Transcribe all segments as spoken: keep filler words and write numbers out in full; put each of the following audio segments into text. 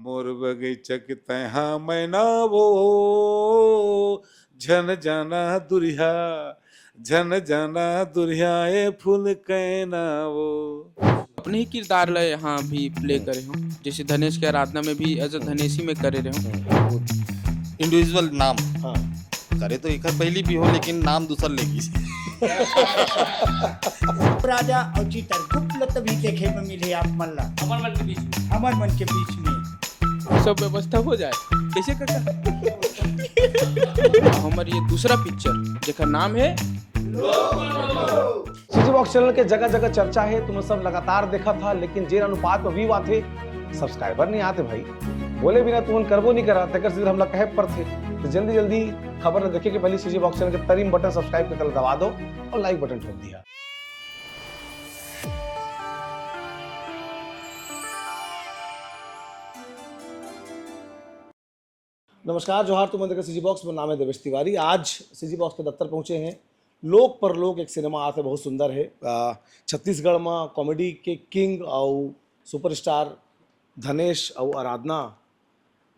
मोर बगीचा के तैहा मैना वो, झन जाना दुरिहा, झन जाना दुरिहा, ए फूल कैना वो। अपने ही किरदार ला यहाँ भी प्ले करे हो, जैसे धनेश के आराधना में भी एज अ धनेशी में करे रहे हो। इंडिविजुअल नाम हाँ। करे तो एक पहली भी हो, लेकिन नाम दूसर लेगी। राजा और चित्रगुप्त ल तभी देखे में मिले आप मन ला हमर मन के बीच में हमर मन के बीच में। सब व्यवस्था हो जाए। कैसे काका? हमर ये दूसरा पिक्चर जेकर नाम है सीजी बॉक्स चैनल के जगह जगह चर्चा है, तुम सब लगातार देखा था, लेकिन जेन अनुपात में व्यू आथे, सब्सक्राइबर नहीं आते भाई। बोले बिना तुमन करबो नहीं करा, तेकर सीधे हमला कहे पड़थे। तो जल्दी जल्दी खबर ला देखे के पहले सीजी बॉक्स चैनल के तरीम बटन सब्सक्राइब के तले दबा दो और लाइक बटन ठोक दिया। नमस्कार, जोहार, तुमन देखत सीजी बॉक्स, मोर नाम है देवेश तिवारी। आज सीजी बॉक्स के दफ्तर पहुंचे हैं लोक परलोक, एक सिनेमा आत है, बहुत सुंदर है। आ, छत्तीसगढ़ में कॉमेडी के किंग और सुपरस्टार धनेश और आराधना,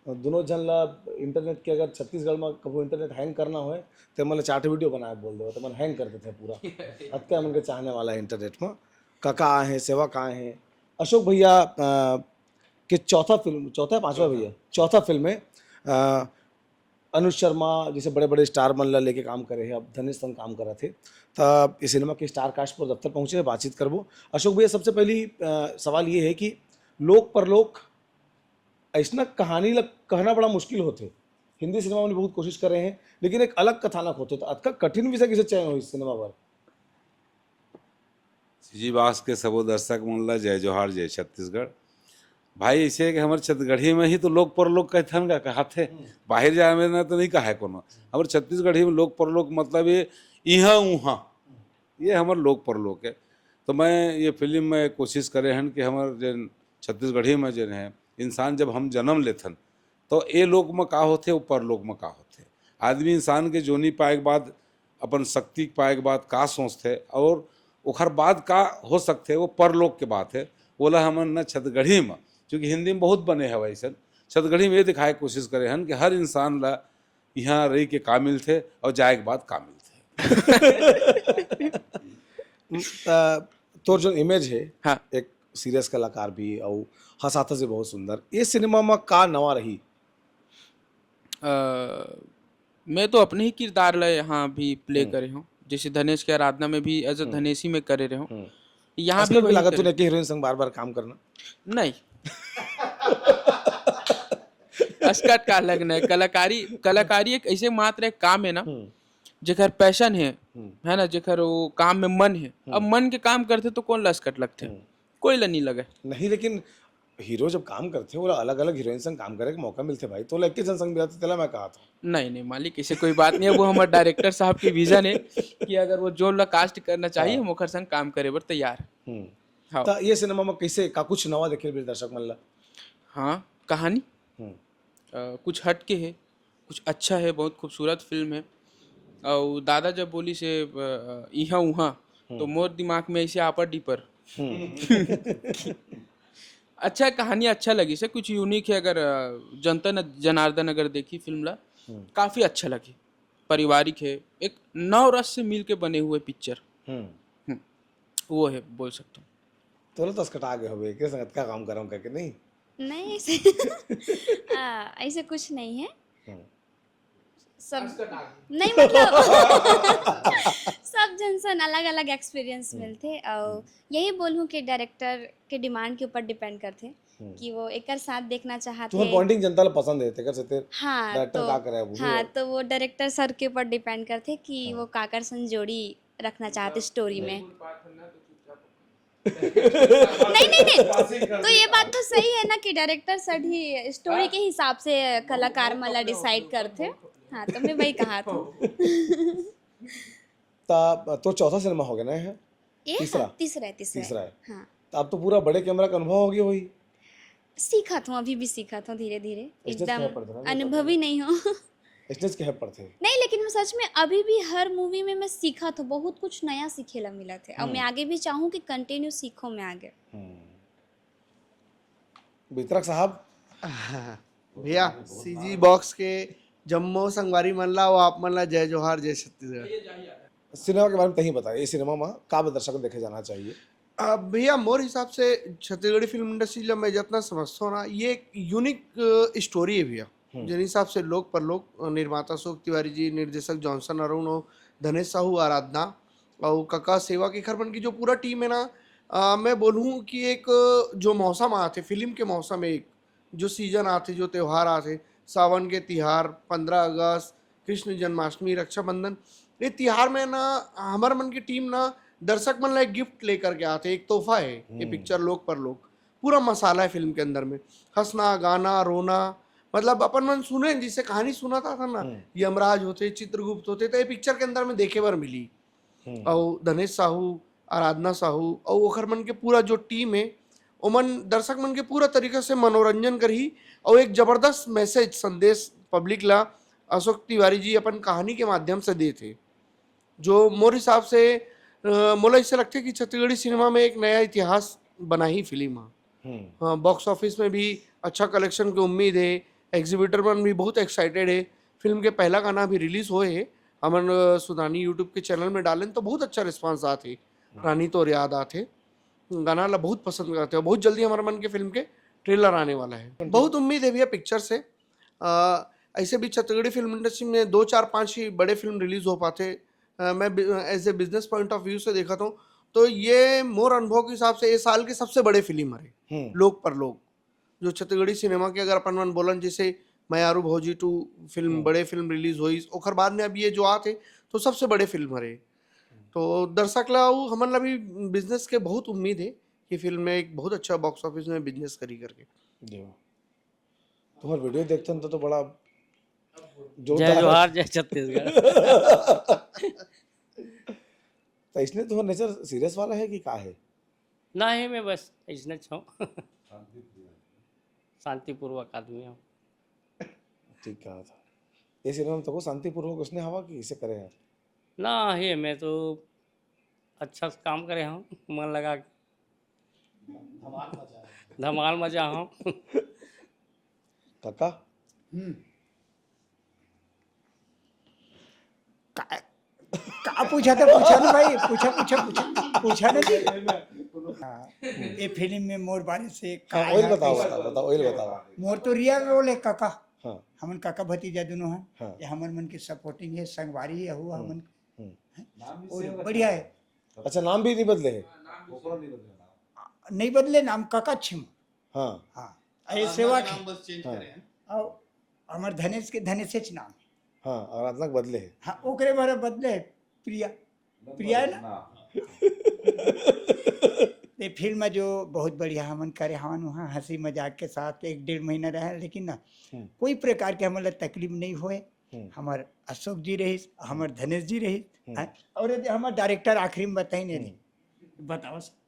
दोनों झन ला इंटरनेट के अगर छत्तीसगढ़ में कभू इंटरनेट हैंग करना होए तो मन चार ठो वीडियो बनाए बोल दो, तो मन हैंग कर देते हैं पूरा। अतका मन के चाहने वाला है इंटरनेट में। काका आए हैं, सेवक आए हैं, अशोक भैया आ, के चौथा फिल्म, चौथा या पांचवा भैया, चौथा फिल्म है। आ, अनुज शर्मा जैसे बड़े बड़े स्टार मन ला लेके काम करे हैं, अब धनेश संग काम करत हे। त इस सिनेमा के स्टार कास्ट पर दफ्तर पहुंचे हैं, बातचीत करबो। अशोक भैया, सबसे पहली आ, सवाल ये है कि लोक परलोक ऐसना कहानी ला कहना बड़ा मुश्किल होथे। हिंदी सिनेमा में बहुत कोशिश करे हैं, लेकिन एक अलग कथानक होथे, तो अतका कठिन विषय किसे चयन हो इस सिनेमा पर? सीजी बॉक्स के सबो दर्शक मन ला जय जोहार, जय छत्तीसगढ़। भाई, ऐसे है कि हमर छत्तीसगढ़ी में ही तो लोक परलोक कहथन का कहाथे, बाहर जाए में ना तो नहीं कहा है कोनो। हमर छत्तीसगढ़ी में लोक परलोक मतलब ये इहाँ उहाँ, ये हमर लोक परलोक है। तो मैं ये फिल्म में कोशिश करे हन कि हमर जन छत्तीसगढ़ी में जन है इंसान जब हम जन्म लेथन तो ए लोक में का होथे, वो परलोक में का होथे। आदमी इंसान के जोनी पाए के बाद, अपन शक्ति पाए के बाद का सोचथे और ओखर बाद का हो सकथे, वो परलोक के बात है। ओला हमन न छत्तीसगढ़ी में, क्योंकि हिंदी में बहुत बने हवय ऐसन, छत्तीसगढ़ी में ये दिखाए के कोशिश करे हन कि हर इंसान ला यहाँ रह के का मिलथे और जाए के बाद का मिलथे। अ, तोर जो इमेज है हाँ। एक सीरियस कलाकार भी और हंसाता से बहुत सुंदर, ये सिनेमा में का नवा रही? अ, मैं तो अपने ही किरदार ला यहाँ भी प्ले करे हूँ, जैसे धनेश के आराधना में भी एज अ धनेशी में करे रहे हूँ। यहाँ भी आजकल भी वही लागत करे। तूने कि हीरोइन संग बार बार काम करना। नहीं। असकट का लगना है, कलाकारी, कलाकारी एक ऐसे मात्र एक काम है ना, जेकर पैशन है, है ना, जेकर वो काम में मन है। अब मन के काम करथे तो कोन ला असकट लगथे? कोई ला नहीं लगे। नहीं, लेकिन हीरो जब काम करथे, ओला अलग-अलग हीरोइन संग काम करे के मौका मिलथे भाई, तो ओला एके झन संग मिलथे, तेला मैं कहा था। नहीं नहीं मालिक, ऐसे कोई बात नहीं है। वो हमारे डायरेक्टर साहब की विजन है कि अगर वो जो ला कास्ट करना चाहिए, हम ओकर संग काम करे बर तैयार है। हम्म। हाँ। त ये सिनेमा में कैसे का कुछ नवा देखे मिले दर्शक मन ला? हाँ, कहानी हम्म। अ, कुछ हट के है, कुछ अच्छा है, बहुत खूबसूरत फिल्म है। और दादा जब बोली से अ, इहाँ उहाँ, तो मोर दिमाग में ऐसे आपा डीपर। अच्छा कहानी अच्छा लगी से, कुछ यूनिक है। अगर अ, जनता न, जनार्दन अगर देखी फिल्म ला, काफी अच्छा लगी। पारिवारिक है, एक नौ रस से मिल के बने हुए पिक्चर। हम्म। वो है, बोल सकता हूँ। तोला तो असकटा गए होबे, के संगत का काम करम करके नहीं? नहीं ऐसे आ, ऐसे कुछ नहीं है। सब नहीं, मतलब सब झन सन अलग अलग एक्सपीरियंस मिलथे। और यही बोलूँ कि डायरेक्टर के डिमांड के ऊपर डिपेंड करथे कि वो एकर साथ देखना चाहते तुहर बॉन्डिंग जनता ला पसंद है, तेकर से तेर हाँ डायरेक्टर तो का करे अब, हाँ तो वो डायरेक्टर सर के ऊपर डिपेंड करथे कि वो काकर सन जोड़ी रखना चाहते स्टोरी में। नहीं नहीं नहीं, तो ये बात तो सही है ना कि डायरेक्टर सर ही स्टोरी के हिसाब से कलाकार मन ला डिसाइड करथे। हाँ तो मैं वही कहा था। ता तो चौथा सिनेमा हो गया ना है? ये तीसरा। हाँ, तीसरा है तीसरा तीसरा है। है। हाँ तो अब तो पूरा बड़े कैमरा का अनुभव हो गया वही। सीखा था अभी भी सीखा था धीरे धीरे। इसने एकदम क्या पढ़ता ना, अनुभवी नहीं हो। इसने कहे पड़ते। नहीं लेकिन मैं सच में अभी भी हर मूवी में मैं सीखा था, बहुत कुछ नया सीखे ला मिला थे। और मैं आगे भी चाहूँ कि कंटिन्यू सीखो मैं आगे। वितरक साहब, भैया, सीजी बॉक्स के जम्मो संगवारी मन ला, वो आप मन ला जय जोहार, जय छत्तीसगढ़। सिनेमा के बारे में तहीं बता, ये सिनेमा में का दर्शक देखे जाना चाहिए? अब भैया, मोर हिसाब से छत्तीसगढ़ी फिल्म इंडस्ट्री ला मैं जितना समझता हूँ ना, ये एक यूनिक स्टोरी है भैया। जिन हिसाब से लोक परलोक, अ, निर्माता अशोक तिवारी जी, निर्देशक जॉनसन अरुण और धनेश साहू, आराधना और कका सेवा के घर मन की जो पूरा टीम है ना, अ, मैं बोलूँ कि एक, अ, जो मौसम आते, फिल्म के मौसम है, एक जो सीजन आते, जो त्यौहार आते, सावन के तिहार, पंद्रह अगस्त, कृष्ण जन्माष्टमी, रक्षाबंधन, ये तिहार में ना हमर मन की टीम ना दर्शक मन ला एक गिफ्ट लेकर के आते, एक तोहफा है ये पिक्चर लोक परलोक। पूरा मसाला है फिल्म के अंदर में, हंसना, गाना, रोना, मतलब अपन मन सुने, जिससे कहानी सुना था, था ना, यमराज होते, चित्रगुप्त होते, तो ये पिक्चर के अंदर में देखे बर मिली। और धनेश साहू, आराधना साहू और ओखर मन के पूरा जो टीम है, ओमन दर्शक मन के पूरा तरीका से मनोरंजन करही और एक जबरदस्त मैसेज, संदेश पब्लिक ला अशोक तिवारी जी अपन कहानी के माध्यम से देथे, जो मोर हिसाब से, अ, मोला ऐसे लगथे कि छत्तीसगढ़ी सिनेमा में एक नया इतिहास बनाही फिल्म ह। हाँ, बॉक्स ऑफिस में भी अच्छा कलेक्शन के उम्मीद है, एग्जीबिटर मन भी बहुत एक्साइटेड है। फिल्म के पहला गाना भी रिलीज होए है, हमन, अ, सुधानी यूट्यूब के चैनल में डालेन तो बहुत अच्छा रिस्पांस आत हे। रानी तोर याद आत हे, गाना ला बहुत पसंद करते हो। बहुत जल्दी हमारे मन के फिल्म के ट्रेलर आने वाला है, बहुत उम्मीद है भैया पिक्चर से। अ, ऐसे भी छत्तीसगढ़ी फिल्म इंडस्ट्री में दो चार पांच ही बड़े फिल्म रिलीज हो पाते। अ, मैं as a business point of view से देखा तो, तो ये मोर अनुभव के हिसाब से ये साल के सबसे बड़े फिल्म हरे। लोक परलोक, जो छत्तीसगढ़ी सिनेमा के अगर अपन मन बोलन, जैसे मयारू भौजी टू फिल्म, बड़े फिल्म रिलीज होइस, ओकर बाद में अब ये जो आत हे, तो सबसे बड़े फिल्म हरे। तो दर्शक ला अउ हमन ला भी बिजनेस के बहुत उम्मीद है कि फिल्म में एक बहुत अच्छा बॉक्स ऑफिस में बिजनेस करी करके। जी वाह। तुम्हार वीडियो देखथन तो, तो बड़ा जय जोरदार। जोहार, जय छत्तीसगढ़। तो इसने तुम्हारा नेचर सीरियस वाला है कि का है? नहीं, मैं बस इसने छो शांतिपूर्वक आदमी हूँ। ठीक कहा था। ये सिनेमा में तो शांतिपूर्वक उसने हवा कि इसे करे हैं? नहीं, मैं तो अच्छा से काम करे हूँ, मन लगा के। धमाल मचा हूँ। काका, का, का पूछा था? पूछा ना भाई, पूछा, पूछा, पूछा, पूछा ना जी। हाँ, ये फिल्म में मोर बारे से का हाँ, वही है, बताओ, कैसे? बताओ, बताओ, वही बताओ। मोर तो रियल रोल है काका। हाँ। हमन काका भतीजा दोनों हैं। हाँ। ये हमर मन के सपोर्टिंग है, संगवारी है, हुआ हमन। हम्म। और बढ़िया है। अच्छा, नाम भी नहीं बदले है? नहीं बदले नाम, काका छिम। हाँ। हाँ, ये सेवा के। नाम बस चेंज हाँ। करे हैं। और हमर धनेश के धनेशेच नाम है। हाँ, और आराधना के बदले है। हाँ, ओकरे बारे बदले है प्रिया। प्रिया है ना? ये फिल्म जो बहुत बढ़िया हमन करे हवन, वहाँ हंसी मजाक के साथ एक डेढ़ महीना रहे, लेकिन ना हम्म। कोई प्रकार के हमन ला तकलीफ नहीं होए। हम्म। हमर अशोक जी रहिस, हमर धनेश जी रहिस, हम्म। हैं? और यदि हमर डायरेक्टर आखिरी में बताई नहीं, बताओ सर।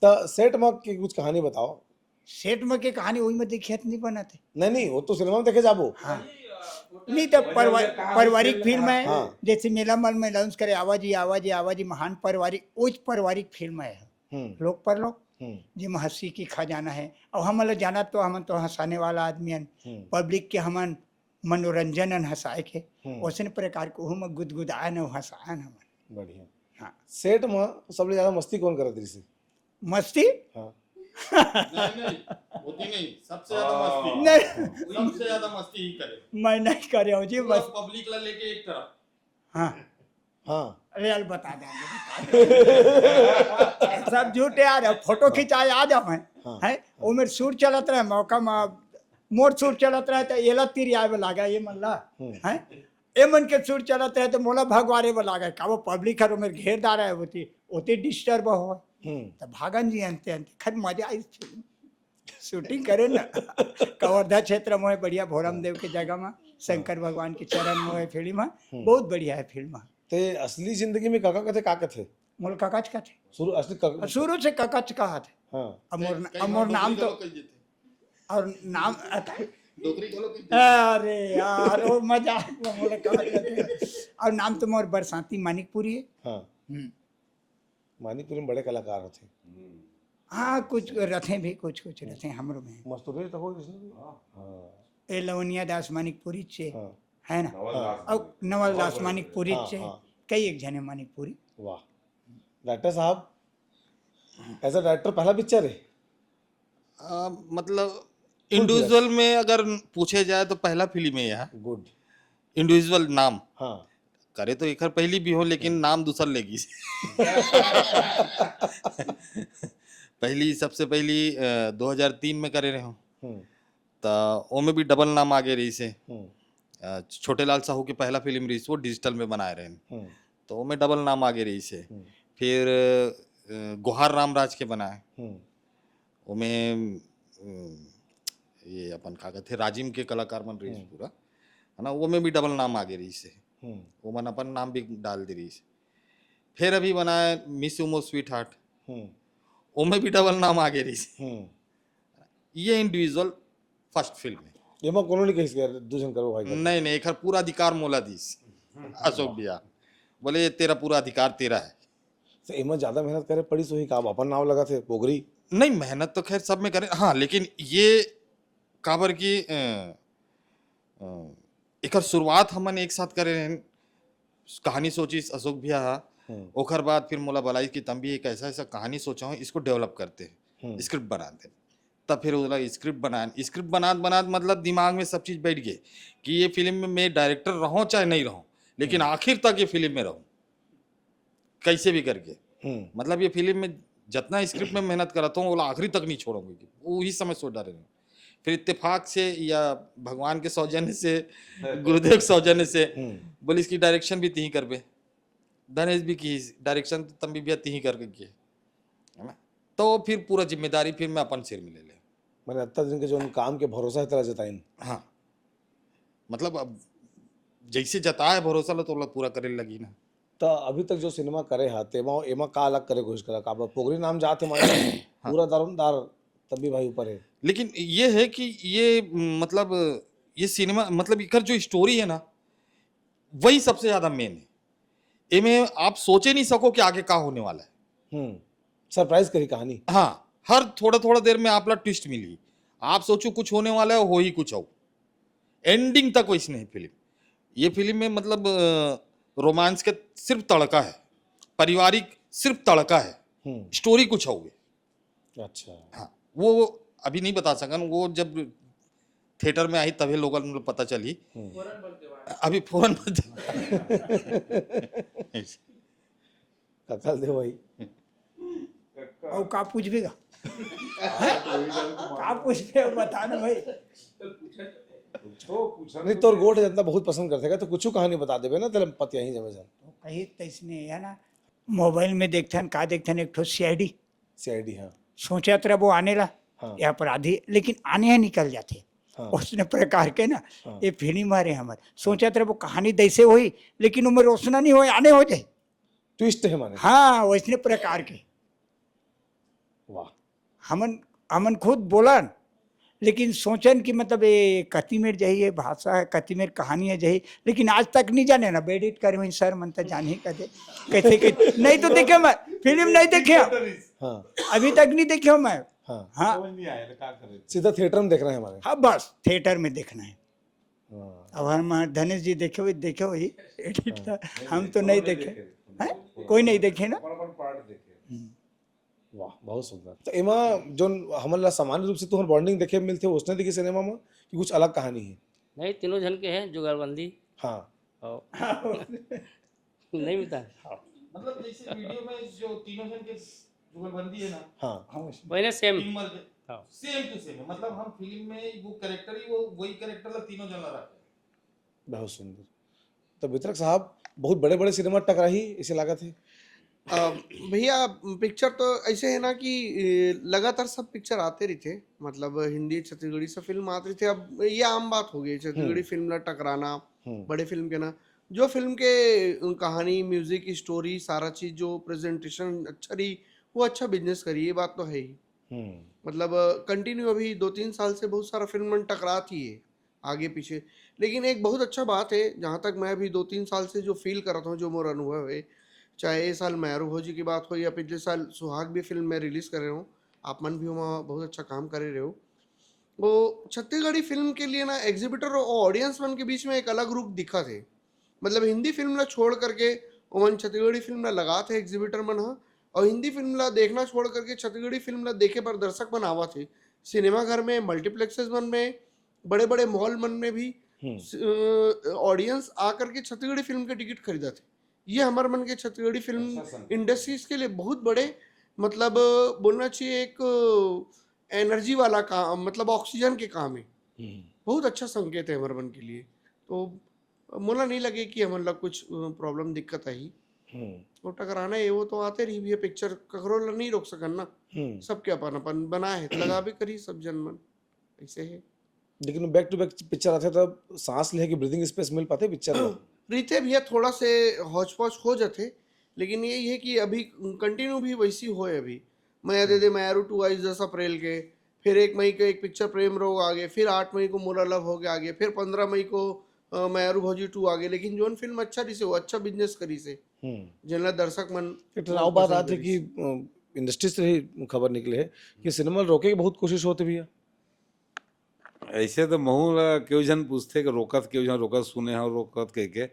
तो सेट में के कुछ कहानी बताओ। सेट में के कहानी वही में देखिए नहीं बनाते। नहीं, नहीं, वो तो सिनेमा में देखे जाबो। हाँ। नहीं तो परिवार, पारिवारिक फिल्म है, हाँ। जैसे मेला मॉल में लॉन्च करे आवाजी, आवाजी, आवाजी, महान पारिवारिक, उच पारिवारिक फिल्म है। हम्म, लोक परलोक, हम्म, जिमा हंसी की खजाना है। और हमन ला जाना तो हमन तो हंसाने वाला आदमी हन, हम्म, पब्लिक के हमन मनोरंजन अन हंसाए के, हम्म। वैसन प्रकार के ओहू में गुदगुदायन अउ हंसायन हमन। बढ़िया। हाँ। सेट में सबले ज्यादा मस्ती कौन करत रहिस? मस्ती? हाँ। नहीं, नहीं, होती नहीं, सबसे ज्यादा मस्ती। नहीं, सबसे ज्यादा मस्ती ही करे। मैं नहीं करे हूँ जी, पूरा बस। पब्लिक ला लेके एक तरफ। हाँ। हाँ। अरे यार, बता देंगे, बता देंगे। सब झूठे आ रहे, फोटो खिंचाए आ जाओ, हैं? हाँ। हैं? ओमेर शूट चलत रहे, मौका में मोर शूट चलत रहे, तो एला तिरियाए में लागा, ये मन ला, हम्म। हैं? ए मन के शूट चलत रहे, तो मोला भगवारे में लागा, का वो पब्लिक हर ओमेर घेर डारा है, होती, होती डिस्टर्ब हो, हम्म। तो भागन जी अंते अंते, खैर मजा आई फिल्म। शूटिंग करे ना, कवर्धा क्षेत्र में बढ़िया भोरम देव के जगह में, शंकर भगवान के चरण में फिल्म है, बहुत बढ़िया है फिल्म। ते असली जिंदगी में काका कथे, का कथे? मोला काकाच कथे। शुरू, असली काका। शुरू से काकाच कहा थे। हाँ। अब मोर, कई अब मोर बार नाम डोकरी तो, घलो कह देथे। और नाम, डोकरी घलो कह देथे। अरे यार, वो मजाक में मोला कहा जाथे। और नाम तो मोर बरसाती मानिकपुरी है। हाँ। हम्म। मानिकपुरी में बड़े कलाकार होते। हाँ, कुछ रथे भी, कुछ कुछ रथे हमरो में। मस्तूरी तो हो कृष्ण भी। हाँ। ए लवनिया दास मानिकपुरी चे, हाँ। है ना? नवल दास और नवल दास मानिकपुरी हाँ, चे, हाँ। कई एक जने मानिकपुरी। वाह। डायरेक्टर साहब, एज अ डायरेक्टर पहला पिक्चर है? आ, मतलब इंडिविजुअल में अगर पूछे जाए तो पहला फिल्म है यहाँ। गुड। इंडिविजुअल नाम हाँ। करे तो एकर पहली भी हो, लेकिन नाम दूसर लेगी। पहली, सबसे पहली अ, दो हज़ार तीन में करे रहे हो, हम्म। तो ओमे भी डबल नाम आगे रही से। हम्म। अ, छोटे लाल साहू के पहला फिल्म रही, वो डिजिटल में बनाए रहे, हम्म। तो ओमे डबल नाम आगे रही से। हम्म। फिर अ, गुहार रामराज के बनाए, हम्म। ओमे अम, ये अपन का कहते, राजिम के कलाकार मन रही पूरा, है ना, ओमे भी डबल नाम आगे रही से। हम्म। ओमन अपन नाम भी डाल दे रही से। फिर अभी बनाए मिस यू मोर स्वीट हार्ट, हम्म। ओमे भी डबल नाम आगे रही से। हम्म। ये इंडिविजुअल फर्स्ट फिल्म है। एमा कोनो नहीं कहिस के दू झन करो भाई। नहीं नहीं, एकर पूरा अधिकार मोला दीस अशोक भैया, बोले ये तेरा पूरा अधिकार तेरा है। तो एमा ज्यादा मेहनत करे पड़ी सोही का, अब अपन नाव लगा थे पोगरी। नहीं, मेहनत तो खैर सब में करें, हाँ, लेकिन ये काबर की अ, अ, एकर शुरुआत हमन एक साथ करे रहेन। कहानी सोचिस अशोक भैया हा, हम्म। ओकर बाद फिर मोला बलाई कि तम भी एक ऐसा ऐसा कहानी सोचा हो, इसको डेवलप करते हैं, हम्म। स्क्रिप्ट बनाते हैं। तब फिर ओला स्क्रिप्ट बनाए, स्क्रिप्ट बनात बनात मतलब दिमाग में सब चीज बैठ गए कि ये फिल्म में मैं डायरेक्टर रहूं चाहे नहीं रहूं, लेकिन आखिर तक ये फिल्म में रहूं, कैसे भी करके। हम्म। मतलब ये फिल्म में जितना स्क्रिप्ट में मेहनत करता हूँ, वो आखिरी तक नहीं छोड़ूंगी, वही समय सोच डाले। फिर इत्तेफाक से या भगवान के सौजन्य से, गुरुदेव के सौजन्य से हम्म। बोलिस कि डायरेक्शन भी तिही करबे, धनेश भी की डायरेक्शन तो तम भी भैया तिही करके किए, है ना? तो फिर पूरा जिम्मेदारी फिर मैं अपन सिर में ले ले। मैंने अत्ता दिन के जो काम के भरोसा है तेरा जताइन। हाँ, मतलब अब जैसे जताए भरोसा लो तो ओला पूरा करे लगी ना। तो अभी तक जो सिनेमा करे हा तेमा एमा का अलग करे कोशिश करा का, अब पोगरी नाम जात है माने पूरा दारोमदार तब भी भाई ऊपर है। लेकिन ये है कि ये मतलब ये सिनेमा मतलब इकर जो स्टोरी है ना, वही सबसे ज्यादा मेन है। इमे आप सोचे नहीं सको कि आगे का होने वाला है। हम्म। सरप्राइज करी कहानी। हाँ, हर थोड़ा थोड़ा देर में आपला ट्विस्ट मिली, आप सोचो कुछ होने वाला है, हो ही कुछ हो। एंडिंग तक वैसने है फिल्म। ये फिल्म में मतलब रोमांस के सिर्फ तड़का है, पारिवारिक सिर्फ तड़का है, हम्म। स्टोरी कुछ हो गई। अच्छा। हाँ, वो अभी नहीं बता सकन, वो जब थिएटर में आई तभी लोगन को पता चली। अभी फौरन मत जा। ककल दे भाई। और का पूछबे का? का पूछबे, बता ना भाई। नहीं, तोर गोठ जनता बहुत पसंद करथे का, तो कुछ कहानी बता देबे ना, तेरे पति यहीं जमे जन। तो कही तैसने है ना, मोबाइल में देखथन, का देखथन, एक ठो सीआईडी। सीआईडी, हाँ। सोचत रह वो आने ला, हाँ। ये अपराधी, लेकिन आने ही निकल जाते। हाँ। उसने प्रकार के ना, हाँ। ये फिल्म हरे हमर। सोचत रह वो कहानी दैसे होई, लेकिन उम्र रोशना नहीं होई, आने हो जाए। ट्विस्ट है माने। हाँ, वैसने प्रकार के। वाह। हमन, हमन खुद बोलन, लेकिन सोचन कि मतलब ये कति मेर जही, ये भाषा है, कति मेर कहानी है जही, लेकिन आज तक नहीं जाने ना, एडिट करे हुई सर मन तो जान ही कहते, कैसे के, नहीं तो देखे मैं, फिल्म नहीं देखे, हाँ। अभी तक नहीं देखे मैं। हाँ। हाँ, समझ नहीं आया तो क्या करे। सीधा थिएटर में देखना है हमारे। हाँ, बस थिएटर में देखना है। हाँ। अब हम धनेश जी देखे हुए, देखे हुए एडिट था, हम तो नहीं देखे। हैं? कोई नहीं देखे ना? अपन अपन पार्ट देखे। वाह, बहुत सुंदर। तो एमा जोन हमन ला सामान्य रूप से तुहर बॉन्डिंग देखे मिलथे, उसने देखी सिनेमा में कि कुछ अलग कहानी है? नहीं, तीनों झन के हैं जुगलबंदी। हाँ। और नहीं मिलता है। मतलब जैसे वीडियो में जो तीनों जन के जुगलबंदी है ना, हाँ। हाँ, उसमें। वही ना, सेम। टीम वर्क हाँ। सेम टू सेम है। मतलब हम फिल्म में वो कैरेक्टर ही, वो वही कैरेक्टर ला तीनों जन ला रखे। बहुत सुंदर। तो वितरक साहब, बहुत बड़े बड़े सिनेमा टकराही इसे लागत है। अ, भैया, पिक्चर तो ऐसे है ना कि ए, लगातार सब पिक्चर आते रहिथे, मतलब हिंदी छत्तीसगढ़ी सब फिल्म आते रहिथे। अब ये आम बात हो गई छत्तीसगढ़ी फिल्म ला टकराना, हम्म। बड़े फिल्म के ना। जो फिल्म के अ, कहानी, म्यूजिक, स्टोरी, सारा चीज, जो प्रेजेंटेशन अच्छा रही, वो अच्छा बिजनेस करी, ये बात तो है ही। हम्म। मतलब कंटिन्यू अभी दो तीन साल से बहुत सारा फिल्म मन टकरात ही है आगे पीछे। लेकिन एक बहुत अच्छा बात है, जहाँ तक मैं अभी दो तीन साल से जो फील करत हूँ, जो मोर अनुभव है, चाहे ये साल मयारू भौजी की बात हो या पिछले साल सुहाग भी फिल्म मैं रिलीज करे रहे हूँ, आप मन भी वहाँ बहुत अच्छा काम करे रहे हो। वो छत्तीसगढ़ी फिल्म के लिए ना एग्जीबिटर और ऑडियंस मन के बीच में एक अलग रुख दिखा थे। मतलब हिंदी फिल्म ला छोड़ करके ओमन छत्तीसगढ़ी फिल्म ला लगा थे एग्जीबिटर मन ह, और हिंदी फिल्म ला देखना छोड़ करके छत्तीसगढ़ी फिल्म ला देखे बर दर्शक मन आवा थे। सिनेमा घर में, मल्टीप्लेक्सेस मन में, बड़े बड़े मॉल मन में भी हम्म। ऑडियंस आ करके छत्तीसगढ़ी फिल्म के टिकट खरीदा थे। ये हमर मन के छत्तीसगढ़ी फिल्म अच्छा संकेत। इंडस्ट्रीज के लिए बहुत बड़े, मतलब बोलना चाहिए एक एनर्जी वाला काम, मतलब ऑक्सीजन के काम है। हम्म। बहुत अच्छा संकेत है हमर मन के लिए। तो मोला नहीं लगे कि हमन ला कुछ प्रॉब्लम दिक्कत आही। हम्म। वो टकराना ये वो तो आते रही भी है, पिक्चर ककरो ला नहीं रोक सकन ना, हम्म। सबके अपन अपन बनाए है, तो लगा भी करी सब जन मन, ऐसे है। लेकिन बैक टू बैक पिक्चर आथे तब सांस लेहे के ब्रीदिंग स्पेस मिल पाथे पिक्चर में। रहिथे भैया, थोड़ा से हौच पौच हो जाथे, लेकिन यही है कि अभी कंटिन्यू भी वैसी होए। अभी मया दे दे मयारू टू आई दस अप्रैल के, फिर एक मई को एक पिक्चर प्रेम रोग आ गए, फिर आठ मई को मोला लव हो गया आ गए, फिर पंद्रह मई को अ, मयारू भौजी टू आ गए। लेकिन जोन फिल्म अच्छा रही से वो अच्छा बिजनेस करी से, हम्म। जेनला दर्शक मन एक ठन अउ बात आथे कि इंडस्ट्री से ही खबर निकले है कि सिनेमा रोके के बहुत कोशिश होथे भैया। ऐसे तो महू ला केहू झन पूछथे कि रोकत, केहू झन रोकत, सुने हो रोकत कह के,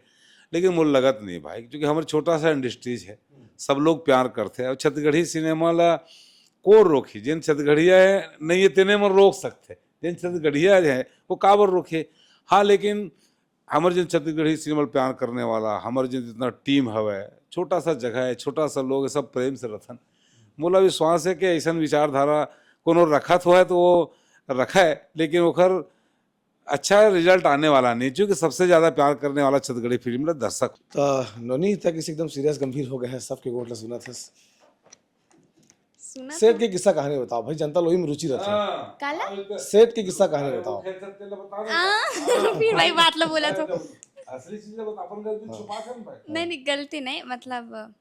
लेकिन मोर लगत नहीं भाई, क्योंकि हमर छोटा सा इंडस्ट्रीज है, सब लोग प्यार करथे। और छत्तीसगढ़ी सिनेमा ला को रोकही? जेन छत्तीसगढ़िया है नहीं है तेने मन रोक सकथे, जेन छत्तीसगढ़िया है वो काबर रोकही? हाँ, लेकिन हमर जेन छत्तीसगढ़ी सिनेमा ला प्यार करने वाला हमर जेन जितना टीम हवय, छोटा सा जगह है, छोटा सा लोग है, सब प्रेम से रथन। मोला विश्वास है कि ऐसन विचारधारा कोनो रखत होय तो वो रखे, लेकिन ओकर अच्छा रिजल्ट आने वाला नहीं, क्योंकि सबसे ज्यादा प्यार करने वाला छत्तीसगढ़ी फिल्म ला दर्शक। तो नोनी तक इसे एकदम सीरियस गंभीर हो गए हैं, सबके गोठ ला सुनत हस। सुना सेट तो के किस्सा कहानी बताओ भाई, जनता लोग में रुचि रहता है। काला? सेट के किस्सा कहानी बताओ। आ, फिर वही बात ला बोला तो असली चीज ला अपन गलती छुपा के भाई। नहीं नहीं, गलती नहीं, मतलब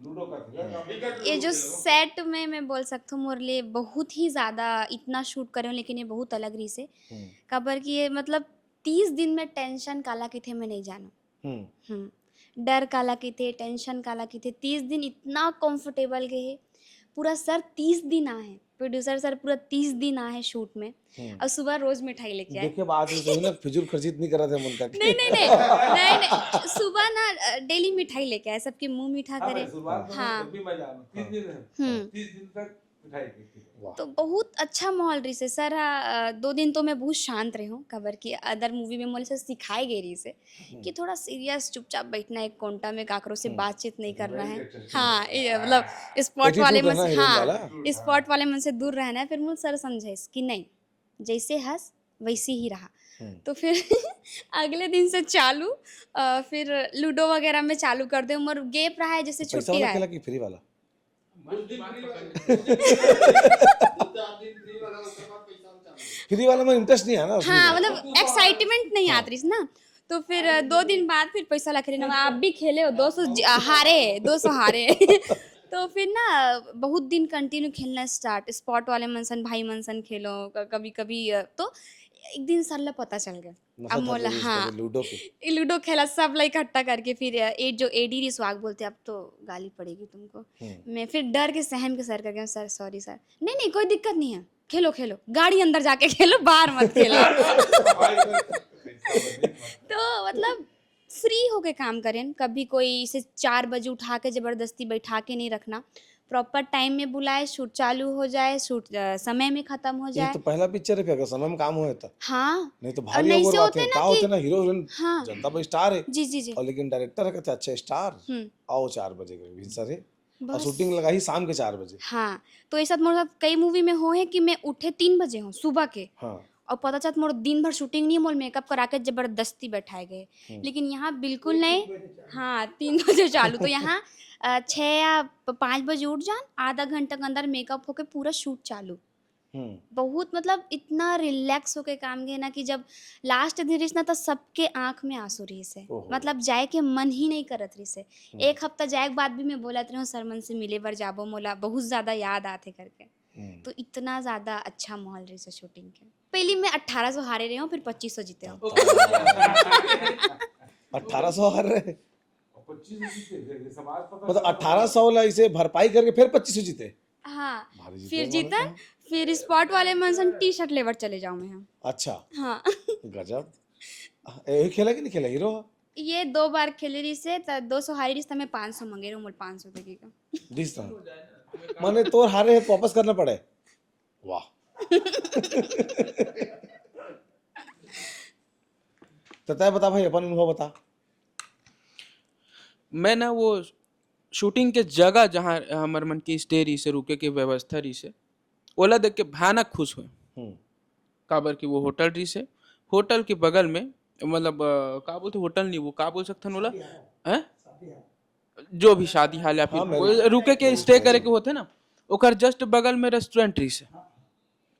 लूडो का था। ये जो सेट में मैं बोल सकती हूँ, मोर लिए बहुत ही ज्यादा इतना शूट करे हूँ, लेकिन ये बहुत अलग रही से। हम्म। काबर कि ये मतलब तीस दिन में टेंशन काला किथे मैं नहीं जानू। हम्म। हम्म। डर काला किथे, टेंशन काला किथे, तीस दिन इतना कंफर्टेबल गए है। पूरा सर तीस दिन आए, प्रोड्यूसर सर पूरा तीस दिन आए शूट में, हम्म। और सुबह रोज मिठाई लेके आए। देखिए, अब आज तो ना फिजूल खर्ची नहीं करा थे मन का। नहीं नहीं नहीं नहीं नहीं, सुबह ना डेली मिठाई लेके आए, सबके मुंह मीठा करे। शुरुआत में हाँ। जब भी मैं जाऊँ तीस दिन है, हम्म। तीस दिन तक मिठाई खाई। तो बहुत अच्छा माहौल रही से सर। हाँ, अ, दो दिन तो मैं बहुत शांत रही हूँ, काबर कि अदर मूवी में मोला से सिखाए गए रही से कि थोड़ा सीरियस चुपचाप बैठना, एक कोंटा में काकरो से बातचीत नहीं करना है। हाँ, ये मतलब स्पॉट Attitude वाले रहना मन से, हीरोइन हाँ, वाला। स्पॉट वाले मन से दूर रहना है। फिर मोला सर समझाइस कि नहीं, जैसे हस वैसे ही रहा। हम्म। तो फिर अगले दिन से चालू, अ, फिर लूडो वगैरह में चालू कर दे। मोर गैप रहा है, जैसे पैसा छुट्टी वाला रहा खेला है। कि फ्री वाला? फ्री वाला में इंटरेस्ट नहीं है ना उसमें। हाँ, मतलब एक्साइटमेंट नहीं आत रही ना। तो फिर अ, दो दिन बाद फिर पैसा ला खेले ना, आप भी खेले हो दो सौ, हारे, दो सौ हारे। तो फिर ना बहुत दिन कंटिन्यू खेलना स्टार्ट, स्पॉट वाले मन सन, भाई मन सन खेलो, कभी कभी। तो एक दिन सर ला पता चल गया। नशा अब था मोला, तो हाँ। उसका लूडो पे। ये लूडो खेला सब लाई इकट्ठा करके, फिर अ, ये जो एडी रही सुहाग बोलते, अब तो गाली पड़ेगी तुमको। हम्म। मैं फिर डर के सहम के सर करके, सर सॉरी सर। नहीं नहीं, कोई दिक्कत नहीं है, खेलो खेलो, गाड़ी अंदर जाके खेलो, बाहर मत खेलो। तो मतलब फ्री होके काम करें। कभी कोई इसे चार बजे उठा के जबरदस्ती बैठा के नहीं रखना, प्रॉपर टाइम में बुलाए, शूट चालू हो जाए, शूट समय में खत्म हो ये जाए। तो पहला पिक्चर है, फिर अगर समय में काम होए तो। हाँ, नहीं तो और भारी नहीं से ओवर होते बात है। ना का होते कि ना, हीरो हीरोइन हाँ। जनता पर स्टार है। जी जी जी। और लेकिन डायरेक्टर है, कहते अच्छा स्टार है, हम्म। आओ चार बजे के भिनसर है। और बस। शूटिंग लगाही शाम के चार बजे। हाँ, तो ये साथ मोर साथ कई मूवी में हो है कि मैं उठे तीन बजे हूँ सुबह के, हाँ। और पता चलत मोर दिन भर शूटिंग नहीं, मोर मेकअप करा के जबरदस्ती बैठाए गए। हम्म। लेकिन यहाँ बिल्कुल नहीं। हाँ, तीन बजे चालू, तो यहाँ अ, छः या प- पाँच बजे उठ जान, आधा घंटा के अंदर मेकअप होके पूरा शूट चालू। हम्म। बहुत मतलब इतना रिलैक्स होके काम किए ना कि जब लास्ट दिन रहिस ना, तो सबके आँख में आंसू रहिस है। ओहो। मतलब जाए के मन ही नहीं करत रहिस है। हम्म। एक हफ्ता जाए के बाद भी मैं बोलत रही हूँ सर मन से मिले बर जाबो, मोला बहुत ज्यादा याद आथे करके। हम्म। तो इतना ज्यादा अच्छा माहौल रहिस है शूटिंग के। पहली मैं अट्ठारह सौ हारे रहे हूँ, फिर पच्चीस सौ जीते हूँ। अट्ठारह सौ हार रहे। मतलब अठारह सौ ला इसे भरपाई करके फिर पच्चीस सौ जीते। हाँ। भारी जीते फिर हैं जीता। मानो। फिर स्पॉट वाले मन सन टी शर्ट लेवर चले जाओ मैं। हाँ। अच्छा, हाँ। गजब। यही खेला कि नहीं खेला हीरो? ये दो बार खेले रहिस हे, त दो सौ हारे रहिस, त मैं पाँच सौ मंगे रहूँ, मोर पाँच सौ तक का। दिस था। माने तोर हारे है तो वापस करना पड़े। वाह। तो तय बता भाई, अपन अनुभव बता। मैं ना वो शूटिंग के जगह, जहाँ हमर मन के स्टे रहिस हे, रुके के व्यवस्था रहिस हे, ओला देख के भयानक खुश हुए। हम्म। काबर कि वो होटल रहिस हे, होटल के बगल में, मतलब, अ, का बोलते, होटल नहीं, वो का बोल सकथन ओला, हैं? जो भी शादी हाल या फिर हाँ, वो marriage। रुके के, स्टे करे के होथे ना, ओकर जस्ट बगल में रेस्टोरेंट रहिस हे।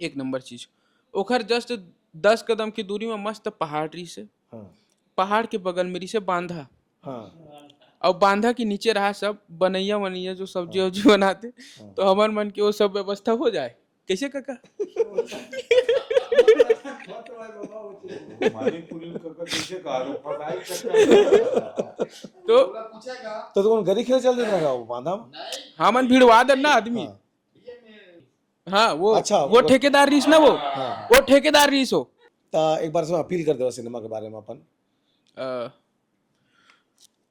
एक नंबर चीज, ओकर जस्ट दस कदम की दूरी में मस्त पहाड़ रहिस हे। हाँ। पहाड़ के बगल में रहिस हे बांधा। हाँ। और बांधा के नीचे रहा सब बनैया वनैया, जो सब्जी उब्जी बनाते, तो हमर मन के वो सब व्यवस्था हो जाए। कैसे काका? मालिक पुलिस का, का कैसे कहा लो, फसाई चक्कर। तो तो तुम गरी खेले चल देना का वो बांधा में? हमन भिड़वा देन ना आदमी। हाँ। हाँ, वो अच्छा, वो वो- ठेकेदार रहिस ना, वो हाँ। वो ठेकेदार रहिस हो। तो एक बार से अपील कर देवा सिनेमा के बारे में अपन। अ,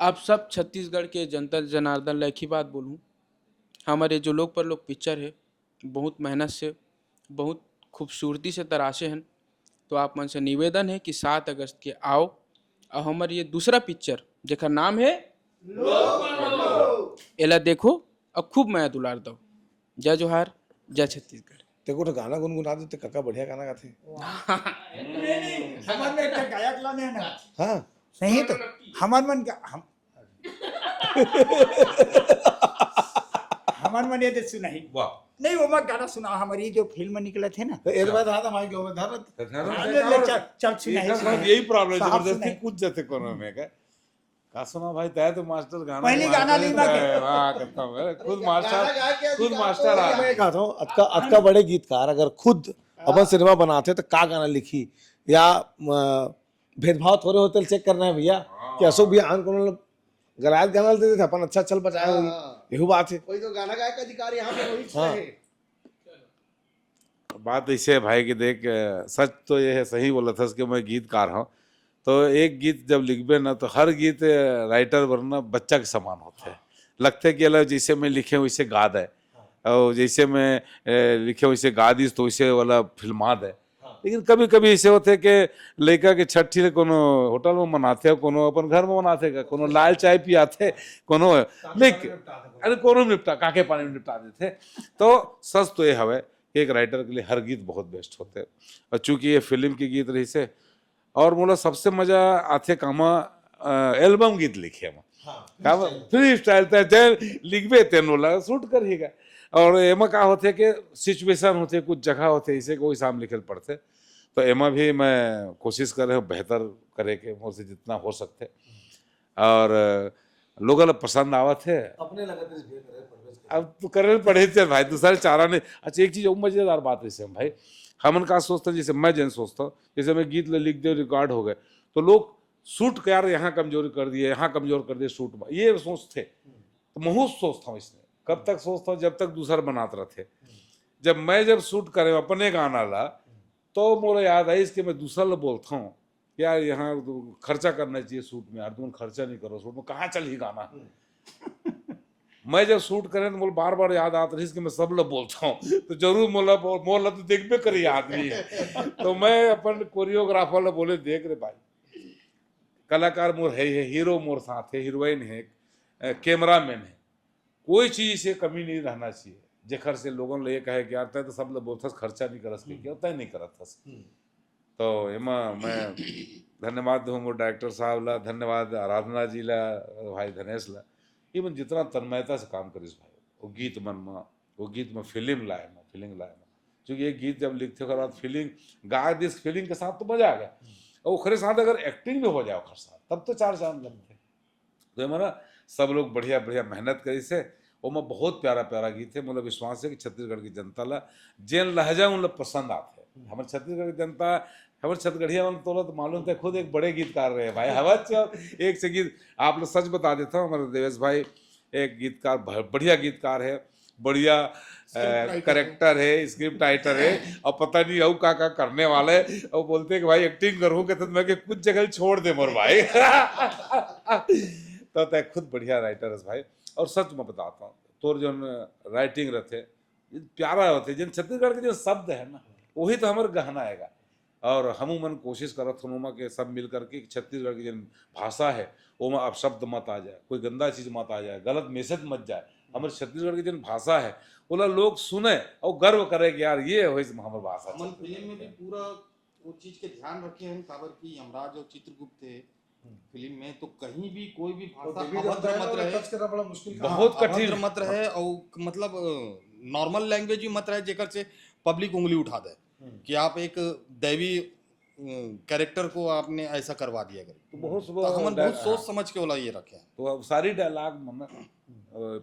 आप सब छत्तीसगढ़ के जनता जनार्दन ला एक ही बात बोलूँ, हमारे जो लोग परलोक पिक्चर है, बहुत मेहनत से, बहुत खूबसूरती से तराशे हैं। तो आप मन से निवेदन है कि सात अगस्त के आओ और हमारे ये दूसरा पिक्चर, जेकर नाम है, एला देखो और खूब मया दुलार दो। जय जोहार, जय छत्तीसगढ़। ते को तो गाना गुनगुना दे, ते कका बढ़िया गाना गाथे। हमर में एक ठन गायक ला ने ना। हाँ। नहीं तो हमर मन का हम हमर मन ये दे सुनाही। वाह। नहीं, वो मत गाना सुना, हमारी जो फिल्म निकले थे ना। तो एक बार हाथ हमारे क्यों में धर। तो धर्म हाँ, से ले, कहा, ले, चल, चल, ये सुनाही, का सुनाही। साथ यही प्रॉब्लम है, साहब जबरदस्ती सुनाही। कूद जाते कोरोना में का। का सुना भाई, तय तो मास्टर गाना पहली मास्टर गाना ली ना है, के। वाह, करता हूँ, अरे, खुद मास्टर, खुद मास्टर आ। मैं कहता हूँ, अतका अतका बड़े गीतकार अगर खुद अपन सिनेमा बनाते तो का गाना लिखी, या अ, भेदभाव थोड़े होते चेक करना है भैया कि अशोक भैया आन कोनो गलायत गाना दे देते, अपन अच्छा चल बचाए होई। हाँ। यही बात है। कोई तो गाना गाए का अधिकार यहाँ पे वही हाँ। है। बात ऐसे है भाई कि देख, अ, सच तो ये है, सही बोला था कि मैं गीतकार हूँ। तो एक गीत जब लिखबे ना, तो हर गीत, अ, राइटर वरना बच्चा के समान होते हैं। लगते कि अलग जैसे मैं लिखे वैसे गा दे, और जैसे मैं, अ, लिखे वैसे गा दीस तो वैसे वाला फिल्मा दे। लेकिन कभी कभी ऐसे होते कि लड़का के छठी ले कोनो होटल में मनाते हैं, कोनो अपन घर में मनाते हैं, कोनो लाल चाय पियाते, कोनो लिख, अरे कोनो निपटा, काके पानी में निपटा देते। तो सच तो ये हवे कि एक राइटर के लिए हर गीत बहुत बेस्ट होते हैं। और चूंकि ये फिल्म के गीत रहिसे, और मोला सबसे मजा आथे कामा, अ, एल्बम गीत लिखे में। का फ्री स्टाइल तय जय लिखबे तेन ओला शूट करिएगा। और एमा का होथे कि सिचुएशन होथे, कुछ जगह होथे, इसे कोई साम लिखे ल पड़थे। तो एमा भी मैं कोशिश करे हूँ बेहतर करे के, मोर से जितना हो सकथे। और लोगन ला पसंद आवत हे। अपने लगत रिस भैया करे, परवेज करे। अब तो करे ल पड़े थे भाई, दूसरा चारा नहीं। अच्छा, एक चीज और मजेदार बात है भाई, हमन का सोचते हैं, जैसे मैं जैन सोचता हूँ, जैसे मैं गीत ले लिख दे, रिकॉर्ड हो गए, तो लोग शूट कर यार यहाँ कमजोरी कर दिए, यहाँ कमजोर कर दिए शूट में, ये सोचते। तो महूँ सोचता हूँ इसने, कब तक सोचता हूँ, जब तक दूसर बनात रहते। जब मैं जब शूट करे अपने गाना ला, तो मोला याद आई इसके, मैं दूसरा ला बोलता हूँ, यार यहाँ तो खर्चा करना चाहिए शूट में, यार तुम खर्चा नहीं करो शूट में, कहाँ चल ही गाना। मैं जब शूट करें तो मोला बार बार याद आत रहिस कि मैं सब ला बोलता हूँ, तो जरूर मोला बोल, मोला तो देखबे करी आदमी है। तो मैं अपन कोरियोग्राफर ला बोले, देख रे भाई, कलाकार मोर है, है, हीरो मोर साथ है, हीरोइन है, अ, कैमरामैन है, कोई चीज से कमी नहीं रहना चाहिए, जेखर से लोगन ले ये कहे कि यार तय तो सब ला बोलथस, खर्चा नहीं करस के, क्यों तय नहीं करत हस। तो एमा मैं धन्यवाद दूँ मोर डायरेक्टर साहब ला, धन्यवाद आराधना जी ला, भाई धनेश ला, ये मन जितना तन्मयता से काम करिस भाई, वो गीत मन में, वो गीत में फीलिंग लाए में, फीलिंग लाए में, क्योंकि ये गीत जब लिखते ओकर बाद फीलिंग गा दिस, फीलिंग के साथ तो मजा आ गया, और ओकरे साथ अगर एक्टिंग भी हो जाए ओकर साथ, तब तो चार चांद लगते। तो एमा ना सब लोग बढ़िया बढ़िया मेहनत करिस हे, ओमा बहुत प्यारा प्यारा गीत है। मोला विश्वास है कि छत्तीसगढ़ की जनता ला जेन लहजा उन ला पसंद आथे। हमर छत्तीसगढ़ की जनता हमर छत्तीसगढ़िया मन तोला तो मालूम, ते खुद एक बड़े गीतकार रहे भाई। हवा च-, एक से गीत आप लोग सच बता देता हूँ, हमारे देवेश भाई एक गीतकार, भ-, बढ़िया गीतकार है, बढ़िया Script writer है। करेक्टर है, स्क्रिप्ट राइटर है, और पता नहीं अउ का का करने वाला है। और बोलते हैं कि भाई एक्टिंग करूँ के, तो मैं के कुछ जगह छोड़ दे मोर भाई। तो तय खुद बढ़िया राइटर है भाई। और सच में बताता हूँ, तोर जो राइटिंग रहते प्यारा होते, जिन छत्तीसगढ़ के जो शब्द है ना, वही तो हमारे गहना आएगा। और हमू मन कोशिश करत हन ओमा के सब मिल करके छत्तीसगढ़ की जिन भाषा है, ओमा अपशब्द मत आ जाए, कोई गंदा चीज मत आ जाए, गलत मैसेज मत जाए। हमारे छत्तीसगढ़ की जिन भाषा है, ओला लोग सुने और गर्व करे कि यार ये है हमारी भाषा। हमन फिल्म में भी पूरा वो चीज के ध्यान रखे हैं, काबर कि यमराज और चित्रगुप्त थे फिल्म में, तो कहीं भी कोई भी और भाषा देवी अभद्र देवता मत वाला रहे। टच करे बड़ा मुश्किल काम। बहुत हाँ, कठिन। अभद्र मत रहे और मतलब नॉर्मल लैंग्वेज भी मत रहे, जेकर से पब्लिक उंगली उठा दे हम्म। कि आप एक दैवी कैरेक्टर को आपने ऐसा करवा दिया करें। तो बहुत तो हमन बहुत सोच समझ के ओला ये रखे हैं। तो अब सारी डायलॉग मन, अ,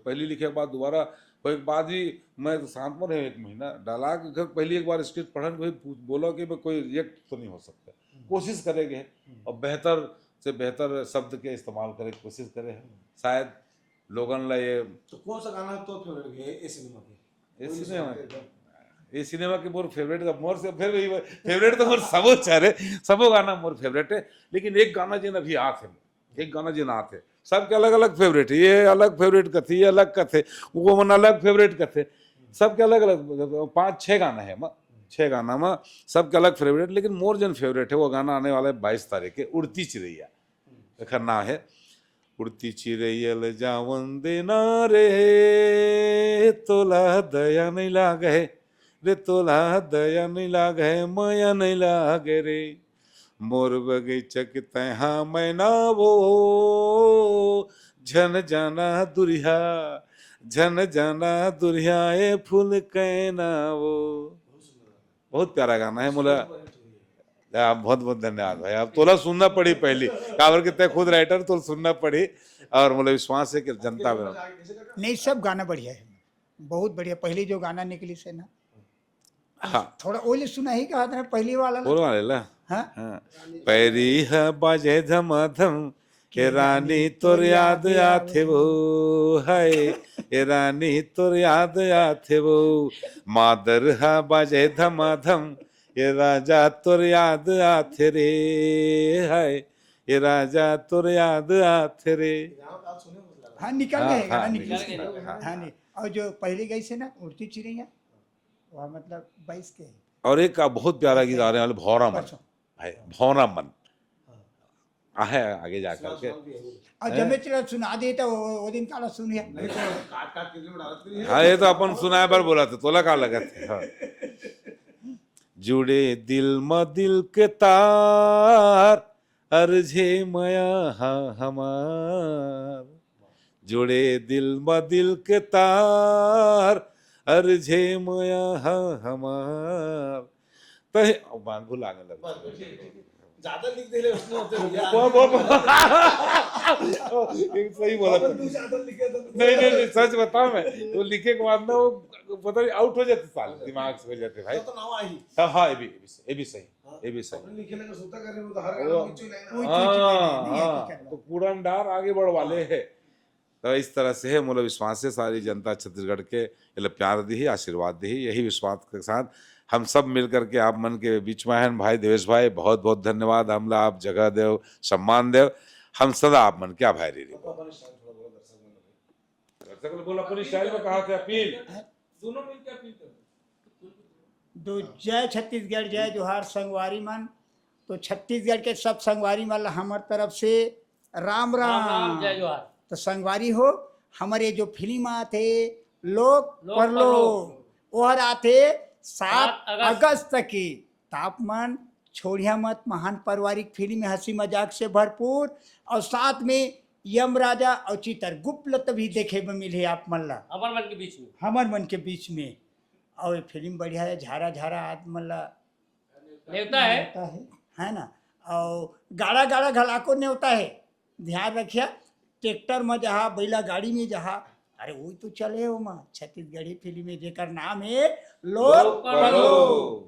पहली लिखे के बाद दोबारा होए के बाद ही मैं तो शांत में रहे एक महीना। डायलॉग अगर पहली एक बार स्क्रिप्ट पढ़न, कोई पूछ, बोला कि मैं कोई रिएक्ट तो नहीं हो सकता, कोशिश करेंगे और बेहतर से बेहतर शब्द के इस्तेमाल करे के कोशिश करे हैं। शायद लोगन ला ये तो कौन सा गाना है तो फेवरेट है ये सिनेमा के? ये सिनेमा ये सिनेमा के मोर फेवरेट का मोर से फेवरेट तो मोर सबो चारे, सबो गाना मोर फेवरेट है। लेकिन एक गाना जिन अभी आत है, एक गाना जिन आत है, सबके अलग अलग फेवरेट है। ये अलग फेवरेट कथे, ये अलग कथे, वो मन अलग फेवरेट कथे। सबके अलग अलग पाँच छः गाना है मा, छः गाना मा सबके अलग फेवरेट। लेकिन मोर जन फेवरेट है वो गाना आने वाला है बाईस तारीख के, उड़ती चिड़ैया। एखर नाम है उड़ती चिड़ैया ल जावन देना रे, तोला दया नहीं लागे रे, तोला दया नहीं लागे, मया नहीं लागे रे। मोर बगीचा के तैहा मैना वो, झन जाना दुरिहा, झन जाना दुरिहा ए फूल कैना वो। बहुत प्यारा गाना है मोला। बहुत बहुत धन्यवाद भाई। अब तोला सुनना पड़ी पहली, काबर के तय खुद राइटर, तोला सुनना पड़ी। और मोला विश्वास है कि जनता में नहीं, सब गाना बढ़िया है, बहुत बढ़िया। पहली जो गाना निकली से ना, हाँ। थोड़ा ओले सुना ही कहा था पहली वाला ना। बोल वाले ला। हाँ? हाँ। पैरी है बाजे धमाधम, ए रानी तोर याद आथे वो, हाय, ए रानी तोर याद आथे वो। मादर हा बाजे धमाधम, ए राजा तोर याद आथे रे, हाय, ए राजा तोर याद आथे रे। हाँ, निकल हाँ, गए गाना, हाँ, निकल निकल गए। गए, हाँ। हाँ, नहीं। और जो पहले गई से ना उड़ती चिड़ैया, वह मतलब बाईस के है। और एक बहुत प्यारा गीत आ रहे हैं, भौरा मन। परसों। है भौरा मन। आहे आगे जा करके। और जब मैं चला सुना दे तो वो, वो दिन काला सुन गया। हाँ, ये तो अपन सुनाए बर बोला था, तोला का लगा था? हाँ। जुड़े दिल म दिल के तार, अरझे मया हा हमार। जुड़े दिल म दिल के तार, अरझे मया हा हमार। तहे, अब बांध भुला गए लग। ज्यादा लिख दे ले उसमें होते भैया। वो, वो, वो। एक सही बोला था। अपन तू ज्यादा लिखे तो नहीं, नहीं, नहीं, सच बताओ मैं, वो लिखे के बाद ना, वो पता नहीं आउट हो जाते साले, दिमाग से हो जाते भाई। तो नाव आई। हाँ, हाँ, ये भी, ये भी सही, ये भी सही, ये भी सही। अपने लिखे लगे सोता कर रहे हो तो हर वो- गाना कुछ ही लाइन कोई हाँ, चीज नहीं, नहीं, हाँ, हकीकत तो कूड़ान डार आगे बढ़ वाले है। तो इस तरह से है, मोला विश्वास है सारी जनता छत्तीसगढ़ के एला प्यार दी, आशीर्वाद दी, यही विश्वास के साथ हम सब मिल करके आप मन के बीच में हैं भाई देवेश भाई, बहुत बहुत धन्यवाद। हमला आप जगह देव, सम्मान देव, हम सदा आप मन के आभारी रही। अपन स्टाइल थोड़ा बोलो दर्शक मन को। दर्शक बोल अपनी स्टाइल में कहा थे अपील। दोनों मिलकर अपील करो। दो जय छत्तीसगढ़, जय जोहार संगवारी मन। तो छत्तीसगढ़ के सब संगवारी मन ला हमर तरफ से राम राम राम। राम, जय जोहार। तो संगवारी हो, हमर ये जो फिल्म आथे लोक लोक परलोक, परलोक। ओहर आथे सात सात अगस्त। अगस्त के। त आप मन छोड़िया मत, महान पारिवारिक फिल्म है, हंसी मजाक से भरपूर, और साथ में यम राजा और चित्रगुप्त ल भी देखे में मिले आप मन ला, हमर मन के बीच में। हमर मन के बीच में। और ये फिल्म बढ़िया है, झारा झारा आप मन ला नेवता है। नेवता है, है ना? और गाड़ा गाड़ा घलाको नेवता है, ध्यान रखिया। ट्रैक्टर में जहा, बैला गाड़ी में जहा, अरे वही तो चले हो माँ, छत्तीसगढ़ी फिल्म में जेकर नाम है लोक लोक परलोक।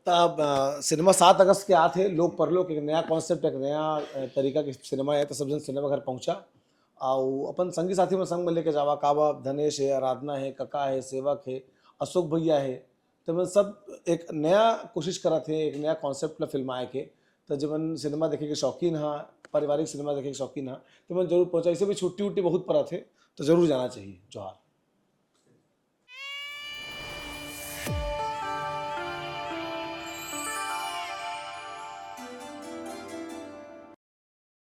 त अब, अ, सिनेमा सात अगस्त के आत हे, लोक परलोक, एक नया कॉन्सेप्ट, एक नया, अ, तरीका के सिनेमा हे, त सब झन सिनेमा घर पहुंचा, अउ अपन संगी साथी मन संग में लेके जावा, काबा धनेश हे, आराधना हे, कका हे, सेवक हे, अशोक भैया हे, त मन सब एक नया कोशिश करत हे, एक नया कॉन्सेप्ट ला फिल्माए के। त जेमन सिनेमा देखे के शौकीन हा, पारिवारिक सिनेमा देखे के शौकीन हा, त मन जरूर पहुंचा। ऐसे भी छुट्टी उट्टी बहुत परत हे, त जरूर जाना चाहिए। जोहार।